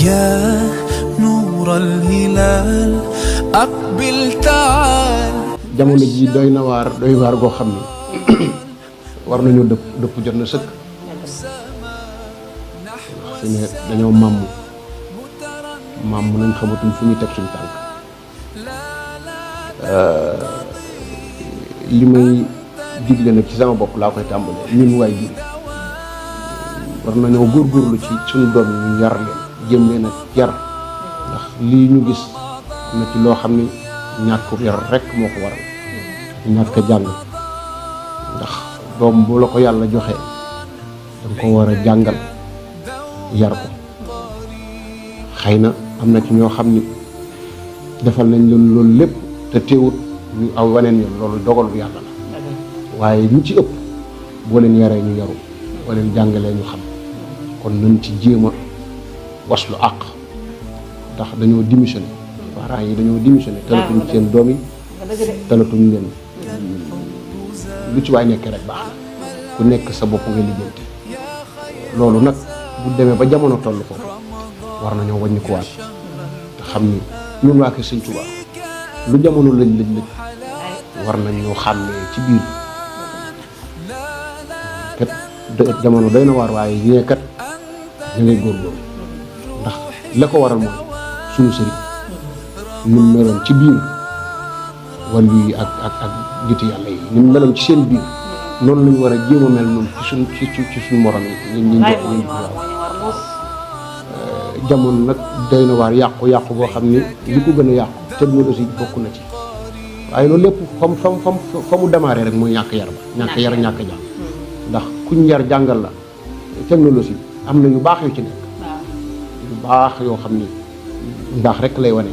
يا نور الهلال أقبل تعال. jamono ji doy waar goo xam ne war nañu dëpp jot na sëkk fi ne dañoo màmm nañ xamatuñ fu ñu teg suñu tànk li may digle nag ci sama bopp laa koy tàmbalee ñun waay jur war nañoo góorgóorlu ci suñu doom yi ñu yar leen jéem leen ak yar ndax lii ñu gis na ci loo xam ne ñàkk yar rek moo ko waral ñàkk jàng ndax doom bu la ko yàlla joxee danga ko war a jàngal yar ko xëy na am na ci ñoo xam ni defal nañ leen loolu lépp te teewut ñu aw waneen yoon loolu dogalu yàlla la waaye ñu ci ëpp boo leen yaree ñu yaru boo leen jàngalee ñu xam kon nañ ci jéem a waslu àq ndax dañoo démissionné parents yi dañoo démissionné talatuñ seen doom yi talatuñ leen lu ci waay nekkee rek baax na ku nekk sa bopp nga lijjanti loolu nag bu demee ba jamono toll foofu war nañoo wàññi ko waat te xam ni ñun waa kër Sëñ Tuubaa lu jamono lëj war nañoo xàmmee ci biir kat jamono doy na waar waaye ñee kat ñu ngay góorgóorlu ndax la ko waral mooy suñu sëriñ ñu meloon ci biir wàllu yi ak jiitu yàlla yi ñu meloon ci seen biir noonu lañu war a jéem a mel noonu ci suñu morom yi ñu waaw jamono nag doy na waar yàqu boo xam ne li ko gën a yàqu technologie bokk na ci waaye loolu lépp fa mu démarré rek mooy ñàkk yar ba ñàkk jàng ndax kuñ yar jàngal la technologie am na yu baax yu ci nekk yu baax yoo xam ni ndax rek lay wane